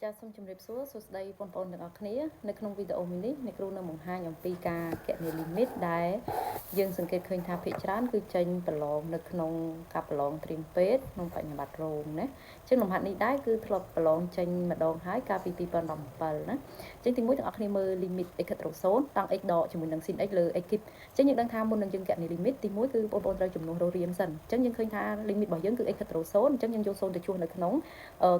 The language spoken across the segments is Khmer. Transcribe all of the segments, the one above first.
ចាសសូមជម្រាបសួរសួស្តីបងប្អូនទាំងអស់គ្នានៅក្នុងវីដេអូមួយនេះអ្នកគ្រូនឹងបង្ហាញអំពីការគណនា limit ដែលយើងសង្កេតឃើញថាភាគច្រើនគឺចេញប្រឡងនៅក្នុងការប្រឡងត្រៀមពេទ្យក្នុងបញ្ញាបត្ររោងណាអញ្ចឹងលំហាត់នេះដែរគឺធ្លាប់ប្រឡងចេញម្ដងហើយកាលពី2017ណាអញ្ចឹងទីមួយទាំងអស់គ្នាមើល limit x ខិតទៅ0តង់ x ដកជាមួយនឹង sin x លើ x គីបអញ្ចឹងយើងដឹងថាមុននឹងយើងគណនា limit ទីមួយគឺបងប្អូនត្រូវចំនួនរករៀងសិនអញ្ចឹងយើងឃើញថា limit របស់យើងគឺ x ខិតទៅ0អញ្ចឹងយើងយក0ទៅជួសនៅក្នុង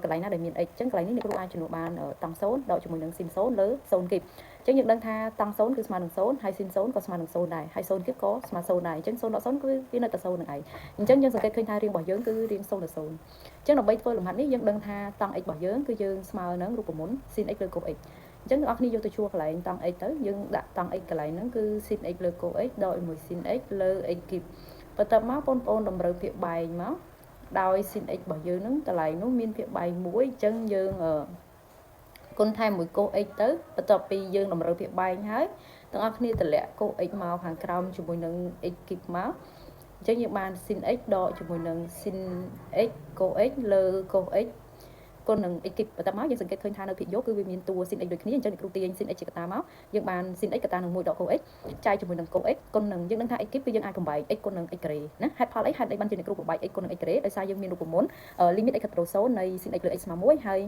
កន្លែងណាដែលមាន x អញ្ចឹងកន្លែងនេះអ្នកគ្រូអាចចំនួនបានតង់0ដកជាមួយនឹង sin 0លើ0គីបអញ្ចឹងយើងដឹងថាតង់0គឺស្មើនឹង0ហើយ sin 0ក៏ស្មើនឹង0ដែរហើយ0គីបក៏ស្មើ0ដែរអញ្ចឹង0ដក0គឺវានៅតែ0នឹងឯងអញ្ចឹងយើងសង្កេតឃើញថារាងរបស់យើងគឺរាង0ទៅ0អញ្ចឹងដើម្បីធ្វើលំហាត់នេះយើងដឹងថាតង់ x របស់យើងគឺយើងស្មើនឹងរូបមន្ត sin x លើ cos x អញ្ចឹងអ្នកនរគ្នាយកទៅជួកន្លែងតង់ x ទៅយើងដាក់តង់ x កន្លែងហ្នឹងគឺ sin x លើ cos x ដកជាមួយ sin x លើ x គីបបន្ទាប់មកបងប្អូនតម្រូវភាគបែងមកដោយ sin x របស់យើងហ្នឹងកន្លែងនោះមានភាគបែងមួយអញ្ចឹងយើងគុណថែមមួយ cos x ទៅបន្ទាប់ពីយើងតម្រូវភាគបែងហើយទាំងអស់គ្នាតម្លាក់ cos x មកខាងក្រោមជាមួយនឹង x គីបមកអញ្ចឹងយើងបាន sin x ដកជាមួយនឹង sin x cos x លើ cos x គុណនឹង x គីបបន្ទាប់មកយើងសង្កេតឃើញថានៅភាគយកគឺវាមានតួ sin x ដូចគ្នាអញ្ចឹងអ្នកគ្រូទាញ sin x ជាកតាមកយើងបាន sin x កតានឹង1ដក cos x ចែកជាមួយនឹង cos x គុណនឹងយើងដឹងថា x គីបគឺយើងអាចបំបែក x គុណនឹង x ការ៉េណាហេតុផលអីហេតុអីបានជាអ្នកគ្រូបំបែក x គុណនឹង x ការ៉េដោយសារយើងមានរូបមន្ត limit x ខិតទៅ0នៃ sin x លើ x ស្មើ1ហើយ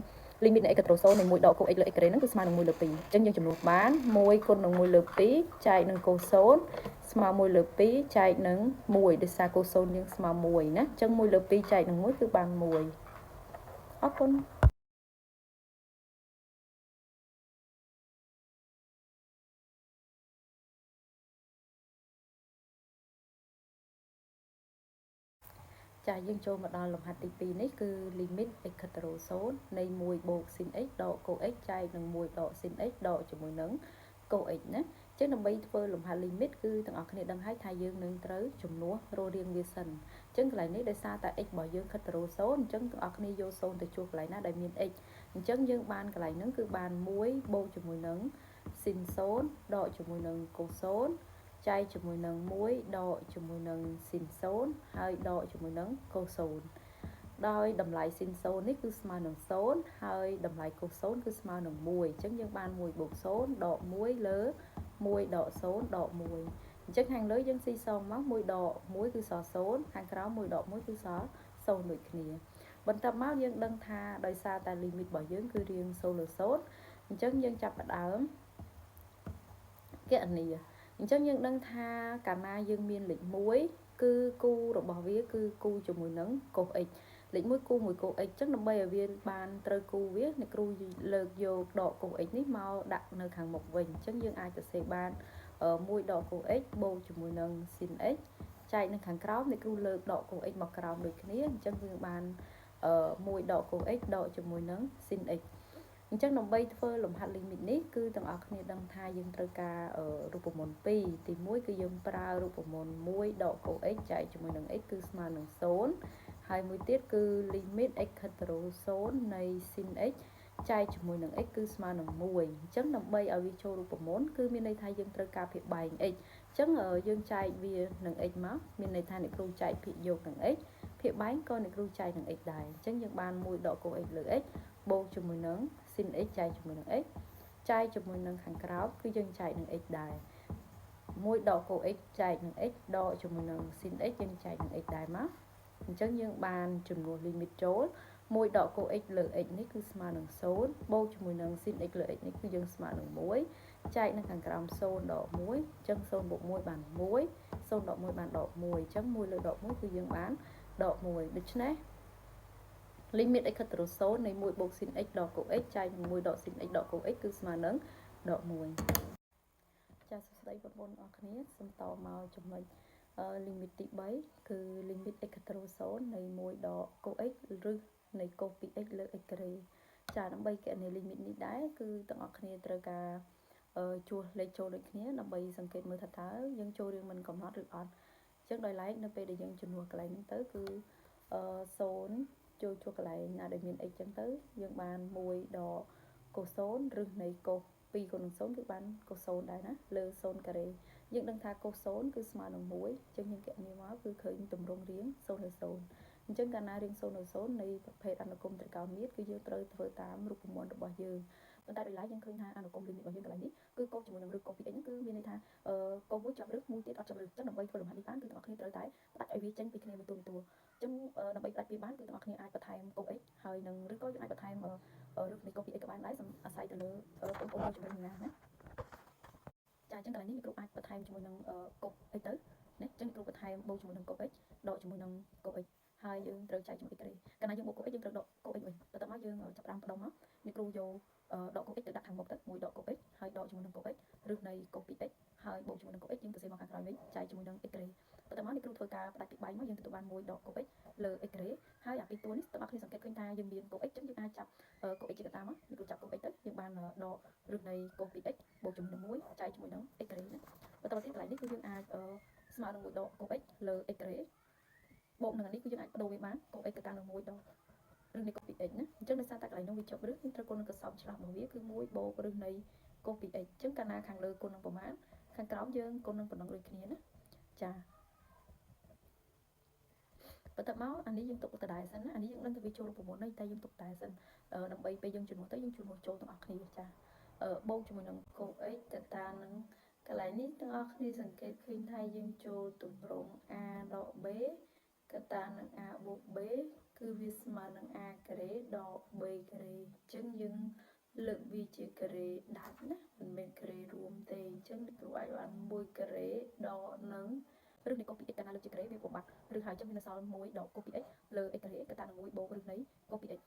limit នៃ x ខិតទៅ0នៃ1ដក cos x លើ x ការ៉េហ្នឹងគឺស្មើនឹង1លើ2អញ្ចឹងយើងចំនួនបាន1គុណនឹង1លើ2ចែកនឹង cos 0ស្មើ1លើ2ចែកនឹង1ដោយសារ cos 0យើងស្មើ1ណាអញ្ចឹង1លើ2ចែកនឹង1គឺបាន1អរគុណចាយើងចូលមកដល់លំហាត់ទី2នេះគឺ limit x ខិតទៅ0នៃ1បូក sin x ដក cos x ចែកនឹង1ដក sin x ដកជាមួយនឹង cos x ណាអញ្ចឹងដើម្បីធ្វើលំហាត់ limit គឺទាំងអស់គ្នាដឹងហើយថាយើងនឹងត្រូវចំនួនរករៀងវាសិនអញ្ចឹងកន្លែងនេះដោយសារតែ x របស់យើងខិតទៅ0អញ្ចឹងទាំងអស់គ្នាយក0ទៅជួសកន្លែងណាដែលមាន x អញ្ចឹងយើងបានកន្លែងហ្នឹងគឺបាន1បូកជាមួយនឹង sin 0ដកជាមួយនឹង cos 0ចែកជាមួយនឹង1ដកជាមួយនឹង sin 0ហើយដកជាមួយនឹង cos 0ដោយតម្លៃ sin 0នេះគឺស្មើនឹង0ហើយតម្លៃ cos 0គឺស្មើនឹង1អញ្ចឹងយើងបាន1បូក0ដក1លើ1ដក0ដក1អញ្ចឹងខាងលើយើងស៊ីសងមក1ដក1គឺសល់0ខាងក្រោម1ដក1គឺសល់0ដូចគ្នាបន្ទាប់មកយើងដឹងថាដោយសារតែ limit របស់យើងគឺរាង0លើ0អញ្ចឹងយើងចាប់ផ្ដើមគណនាអញ្ចឹងយើងដឹងថាកាលណាយើងមានលេខ1គឺគូរបស់វាគឺគូជាមួយនឹង cos x លេខ1គូមួយ cos x អញ្ចឹងដើម្បីឲ្យវាបានត្រូវគូវាអ្នកគ្រូលើកយកដក cos x នេះមកដាក់នៅខាងមុខវិញអញ្ចឹងយើងអាចសរសេរបាន1ដក cos x បូកជាមួយនឹង sin x ចែកនឹងខាងក្រោមអ្នកគ្រូលើកដក cos x មកក្រោមដូចគ្នាអញ្ចឹងយើងបាន1ដក cos x ដកជាមួយនឹង sin x អញ្ចឹងដើម្បីធ្វើលំហាត់ limit នេះគឺទាំងអស់គ្នាដឹងថាយើងត្រូវការរូបមន្ត2ទី1គឺយើងប្រើរូបមន្ត1ដក cos x ចែកជាមួយនឹង x គឺស្មើនឹង0ហើយមួយទៀតគឺ limit x ខិតទៅ0នៃ sin x ចែកជាមួយនឹង x គឺស្មើនឹង1អញ្ចឹងដើម្បីឲ្យវាចូលរូបមន្តគឺមានន័យថាយើងត្រូវការភាគបែង x អញ្ចឹងយើងចែកវានឹង x មកមានន័យថាអ្នកគ្រូចែកភាគយកនឹង x ភាគបែងក៏អ្នកគ្រូចែកនឹង x ដែរអញ្ចឹងយើងបាន1ដក cos x លើ x បូកជាមួយនឹង sin x ចែកជាមួយនឹង x ចែកជាមួយនឹងខាងក្រោមគឺយើងចែកនឹង x ដែរ1ដក cos x ចែកនឹង x ដកជាមួយនឹង sin x យើងចែកនឹង x ដែរមកអញ្ចឹងយើងបានចំនួន limit ចូល1ដក cos x លើ x នេះគឺស្មើនឹង0បូកជាមួយនឹង sin x លើ x នេះគឺយើងស្មើនឹង1ចែកនឹងខាងក្រោម0ដក1អញ្ចឹង0បូក1បាន1 0ដក1បានដក1អញ្ចឹង1លើដក1គឺយើងបានដក1ដូច្នេះ limit x ខិតទៅ0នៃ1បូក sin x ដក cos x ចែកនឹង1ដក sin x ដក cos x គឺស្មើនឹងដក1ចាសួស្តីបងប្អូនអរគ្នាសូមតមកចំណុច limit ទី3គឺ limit x ខិតទៅ0នៃ1ដក cos x ឬនៃ cos 2x លើ x ការ៉េចាដើម្បីគណនា limit នេះដែរគឺទាំងអស់គ្នាត្រូវការជួសលេខចូលដូចគ្នាដើម្បីសង្កេតមើលថាតើយើងចូលរឿងមិនកំណត់ឬអត់អញ្ចឹងដោយឡែកនៅពេលដែលយើងជំនួសកន្លែងហ្នឹងទៅគឺ0ចូលជួសកន្លែងណាដែលមាន x ចឹងទៅយើងបាន1ដក cos 0ឬនៃ cos 2គុណនឹង0គឺបាន cos 0ដែរណាលើ0ការ៉េយើងដឹងថា cos 0គឺស្មើនឹង1អញ្ចឹងយើងគណនាមកគឺឃើញទម្រង់រាង0លើ0 អញ្ចឹងកាលណារៀង0នៅ0នៃប្រភេទអនុគមន៍ត្រីកោណមាត្រគឺយើងត្រូវធ្វើតាមរូបមន្តរបស់យើងប៉ុន្តែដោយឡែកយើងឃើញថាអនុគមន៍ limit របស់យើងកន្លែងនេះគឺកុសជាមួយនឹងឫសកុស 2x ហ្នឹងគឺមានន័យថាកុសមួយជាប់ឫសមួយទៀតអត់ជាប់ឫសអញ្ចឹងដើម្បីធ្វើលំហាត់នេះបានគឺទាំងអស់គ្នាត្រូវតែផ្ដាច់ឲ្យវាចេញពីគ្នាមួយតួមួយតួអញ្ចឹងដើម្បីផ្ដាច់វាបានគឺទាំងអស់គ្នាអាចបន្ថែមកុស x ហើយនឹងឬក៏យើងអាចបន្ថែមឫសនៃកុស 2x ក៏បានដែរអាស្រ័យទៅលើបងប្អូនមួយជំរឿនណាណាចាអញ្ចឹងកន្លែងនេះគ្រូអាចបន្ថែមជាមួយនឹងកុស x ទៅណាអញ្ចឹងគ្រូបន្ថែមបូកជាមួយនឹងកុស x ដកជាមួយនឹងកុស x ហើយយើងត្រូវចែកជាមួយ x ការ៉េកាលណាយើងបូកកុស x យើងត្រូវដកកុស x វិញបន្ទាប់មកយើងចាប់ផ្ដើមផ្ដុំមកនេះគ្រូយកដកកុស x ទៅដាក់ខាងមុខទៅ1ដកកុស x ហើយដកជាមួយនឹងកុស x ឫសនៃកុស 2x ហើយបូកជាមួយនឹងកុស x យើងទៅសេមកខាងក្រោយវិញចែកជាមួយនឹង x ការ៉េបន្ទាប់មកនេះគ្រូធ្វើការផ្ដាច់ពីបែងមកយើងទទួលបាន1ដកកុស x លើ x ការ៉េហើយអាពីរតួនេះទាំងអស់គ្នាសង្កេតឃើញថាយើងមានកុស x អញ្ចឹងយើងអាចចាប់កុស x ជាកតាមកនេះគ្រូចាប់កុស x ទៅយើងបានដកឫសនៃកុស 2x បូកជាមួយនឹង1ចែកជាមួយនឹង x ការ៉េណាបន្តមកទៀតកន្លែងនេះគឺយើងអាចស្មើនឹង1ដកកុស x លើ x ការ៉េបូកនឹងអានេះគឺយើងអាចបដូរវាបានកុស x ទៅតាមនឹង1ដកឫសនៃកុស 2x ណាអញ្ចឹងដោយសារតែកន្លែងនោះវាជាប់ឫសយើងត្រូវគុណនឹងកសោបឆ្លាស់របស់វាគឺ1បូកឫសនៃកុស 2x អញ្ចឹងកាលណាខាងលើគុណនឹងប្រមាណខាងក្រោមយើងគុណនឹងប៉ុណ្ណឹងដូចគ្នាណាចាបន្ទាប់មកអានេះយើងទុកដដែលសិនណាអានេះយើងដឹងថាវាចូលរូបមន្តនេះតែយើងទុកដដែលសិនដើម្បីពេលយើងជំនួសទៅយើងជំនួសចូលទាំងអស់គ្នាចាបូកជាមួយនឹងកុស x ទៅតាមនឹង កន្លែងនេះទាំងអស់គ្នាសង្កេតឃើញថាយើងចូលទម្រង់ a ដក b កតានឹង a បូក b គឺវាស្មើនឹង a ការ៉េដក b ការ៉េអញ្ចឹងយើងលើកវាជាការ៉េដាច់ណាមិនមែនការ៉េរួមទេអញ្ចឹងគ្រូអាចបាន1ការ៉េដកនឹង ឫសនៃកុស 2x កាលណាលើកជាការ៉េវាបំបត្តិឫសហើយចឹងវានៅសល់1ដកកុស 2x លើ x ការ៉េកតានឹង1បូកឫសនៃកុស 2x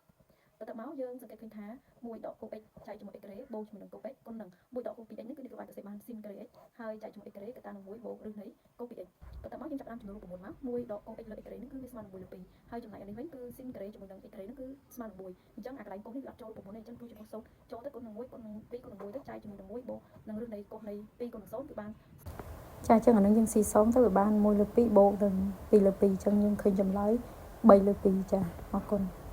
បន្ទាប់មកយើងសង្កេតឃើញថា1ដកកុស x ចែកជាមួយ x ការ៉េបូកជាមួយនឹងកុស x គុណនឹង1ដកកុស 2x នេះគឺនេះគ្រូអាចសរសេរបាន sin ការ៉េ x ហើយចែកជាមួយ x ការ៉េកតានឹង1បូកឫសនៃកុស 2x បន្ទាប់មកយើងចាប់ផ្ដើមចំនួនរូបមន្តមក1ដកកុស x លើ x ការ៉េនេះគឺវាស្មើនឹង1លើ2ហើយចំណែកអានេះវិញគឺ sin ការ៉េជាមួយនឹង x ការ៉េនេះគឺស្មើនឹង1អញ្ចឹងអាកន្លែងកុសនេះវាអត់ចូលរូបមន្តទេអញ្ចឹងគ្រូជំនួស0ចូលទៅគុណនឹង1គុណនឹង2គុណនឹង1ទៅចែកជាមួយនឹង1បូកនឹងឫសនៃកុសនៃ2គុណនឹង0គឺបាន ចាអញ្ចឹងអានឹងយើងស៊ីសងទៅវាបាន1លើ2បូកនឹង2លើ2អញ្ចឹងយើងឃើញចម្លើយ3លើ2ចាអរគុណ។